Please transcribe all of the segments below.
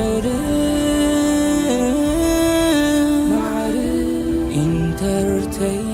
ማዕረ ኢንተርተይመንት።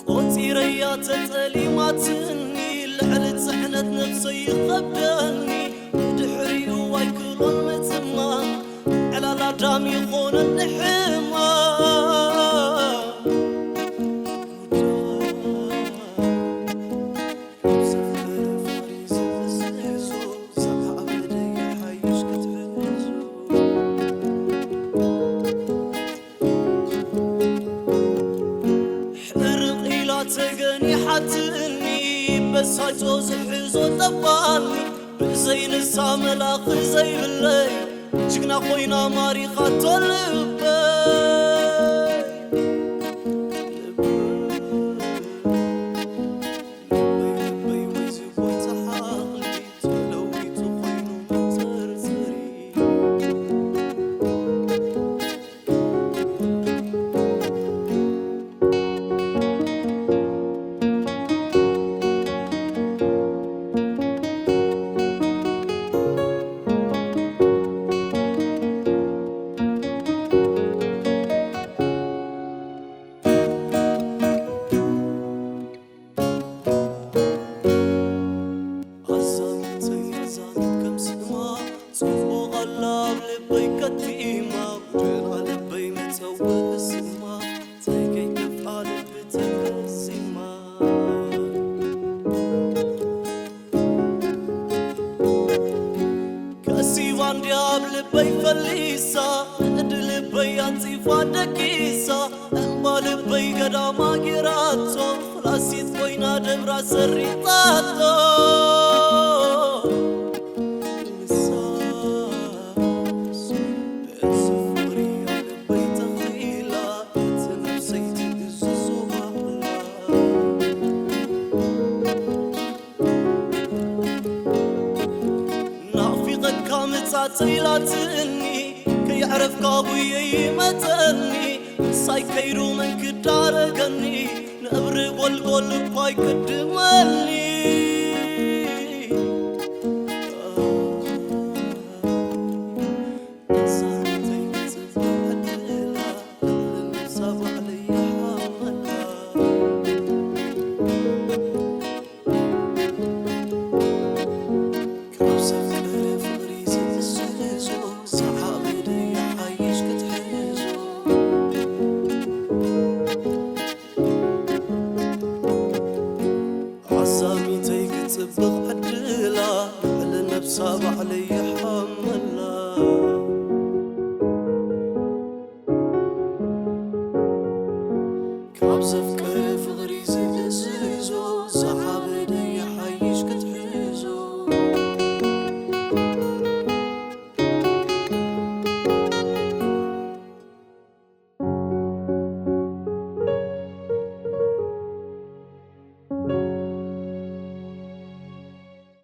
ቆጺረያ ተጸሊማትኒ፣ ልዕሊ ጽዕነት ነብሰይ ይኸብደኒ፣ ብድሕሪኡ ኣይክእሎን ምጽማም፣ ዕላል ኣዳም ይኾነኒ ሕማም። ሕርቕ ኢላ ተገኒሓትኒ፣ በሳይቶ ዝሕዞ ጠባኒ፣ ብዘይ ንሳ መላኺ ዘይብለይ፣ ጅግና ኮይና ማሪኻቶ ልበይ። ልበይ፣ ልበይ፣ ወይ ዝቦይታ ሓቕሊ ተለዊጡ ኮይኑ መጠርጠሪ። ኣዛሚተይ ኣዛሚት ከም ስማ፣ ጽቡቕ ኣላ ኣብ ልበይ ከቲማ፣ ደና ልበይ መጸውዒ ስማ፣ እንታይ ከይከፍኣ ልቢ ተገሲማ። ከሲባ እንድያ ኣብ ልበይ ፈሊሳ፣ ንእዲ ልበይ ኣንጺፋ ደቂሳ፣ እምባ ልበይ ገዳማ ጌራቶ፣ ፍላሲት ኮይና ደብራ ሰሪጣቶ። ንሳስ እዚ ፍቕሪ ኣብ ልበይ ተኺላ፣ እቲ ነብሰይ ትእዝዞ ባዕላ። ናፊቐካ ምጻተይ ላትኒ፣ ከየዕረፍካ ጉየይ ይመጸኒ፣ ምሳይ ከይዱ መን ክዳረገኒ፣ ንእብሪ ጎልጎል እኳ ይቅድመኒ። ዓዛሚተይ ክጽብቕ ዕድላ፣ ልዕሊ ነብሳ ባዕለይ ይሓምላ።